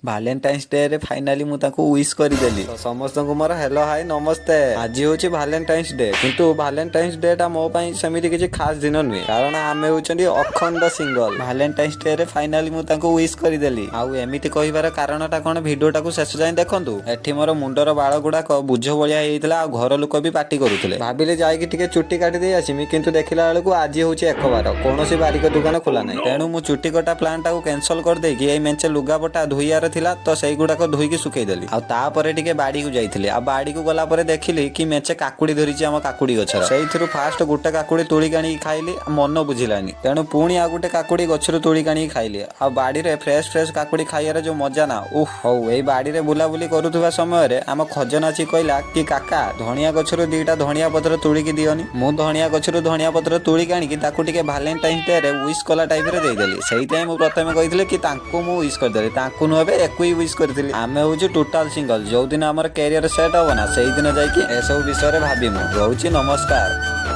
Valentine's day ରେ finally ମୁଁ ତାଙ୍କୁ ୱିଶ କରିଦେଲି। ତ ସମସ୍ତଙ୍କୁ ମୋର ହେଲୋ, ହାଇ, ନମସ୍ତେ। ଆଜି ହଉଛି ଭାଲେଣ୍ଟାଇନ୍ସ ଡେ, କିନ୍ତୁ ଭାଲେଣ୍ଟାଇନ୍ସ ଡେ ଟା ମୋ ପାଇଁ ସେମିତି କିଛି ଖାସ ଦିନ ନୁହେଁ, କାରଣ ଆମେ ହଉଛନ୍ତି ଅଖଣ୍ଡ ସିଙ୍ଗଲ। ଭାଲେଣ୍ଟାଇନ୍ସ ଡେ ରେ ଫାଇନାଲି ମୁଁ ତାଙ୍କୁ ୱିଶ କରିଦେଲି। ଆଉ ଏମିତି କହିବାର କାରଣଟା କଣ, ଭିଡିଓଟାକୁ ଶେଷ ଯାଏଁ ଦେଖନ୍ତୁ। ଏଠି ମୋର ମୁଣ୍ଡର ବାଳ ଗୁଡାକ ବୋଝ ଭଳିଆ ହେଇଯାଇଥିଲା ଆଉ ଘର ଲୋକ ବି ପାଟି କରୁଥିଲେ। ଭାବିଲି ଯାଇକି ଟିକେ ଚୁଟି କାଟି ଦେଇ ଆସିମି, କିନ୍ତୁ ଦେଖିଲା ବେଳକୁ ଆଜି ହଉଛି ଏକବାର, କୌଣସି ବାରିକ ଦୋକାନ ଖୋଲା ନାହିଁ। ତେଣୁ ମୁଁ ଚୁଟି କଟା ପ୍ଲାନ୍ ଟାକୁ କ୍ୟାନସଲ କରିଦେଇକି ଏଇ ମେଞ୍ଚେ ଲୁଗାପଟା ଧୋଇବାର ଥିଲା, ତ ସେଇଗୁଡାକ ଧୋଇକି ଶୁଖେଇଦେଲି। ଆଉ ତାପରେ ଟିକେ ବାଡିକୁ ଯାଇଥିଲି। ଆଉ ବାଡିକୁ ଗଲା ପରେ ଦେଖିଲି କି ମେଞ୍ଚେ କାକୁଡି ଧରିଛି ଆମ କାକୁଡି ଗଛର। ସେଇଥିରୁ ଫାଷ୍ଟ ଗୋଟେ କାକୁଡି ତୋଳିକି ଆଣିକି ଖାଇଲି, ମନ ବୁଝିଲାନି। ତେଣୁ ପୁଣି ଆଉ ଗୋଟେ କାକୁଡି ଗଛରୁ ତୋଳିକି ଆଣିକି ଖାଇଲି। ଆଉ ବାଡିରେ ଫ୍ରେଶ ଫ୍ରେଶ କାକୁଡି ଖାଇବାର ଯୋଉ ମଜା ନା, ଉଫ୍! ହଉ, ଏଇ ବାଡିରେ ବୁଲାବୁଲି କରୁଥିବା ସମୟରେ ଆମ ଖଜନାଚି କହିଲା କି, "କାକା, ଧଣିଆ ଗଛରୁ ଦିଟା ଧଣିଆ ପତ୍ର ତୋଳିକି ଦିଅନି।" ମୁଁ ଧଣିଆ ଗଛରୁ ଧଣିଆ ପତ୍ର ତୋଳିକି ଆଣିକି ତାକୁ ଟିକେ ଭାଲେଣ୍ଟାଇନ୍ସ ଡେ ରେ ୱିଶ କଲା ଟାଇପରେ ଦେଇଦେଲି। ସେଇଥିପାଇଁ ମୁଁ ପ୍ରଥମେ କହିଥିଲି କି ତାଙ୍କୁ ମୁଁ ୱିଶ କରିଦେଲି। ତାଙ୍କୁ ନୁହେଁ ଏବେ, ଏକୁ ହିଁ ୱିଶ କରିଥିଲି। ଆମେ ହଉଛୁ ଟୋଟାଲ ସିଙ୍ଗଲ। ଯୋଉଦିନ ଆମର କ୍ୟାରିୟର ସେଟ୍ ହବ ନା, ସେଇଦିନ ଯାଇକି ଏସବୁ ବିଷୟରେ ଭାବି। ମୁଁ ରହୁଛି, ନମସ୍କାର।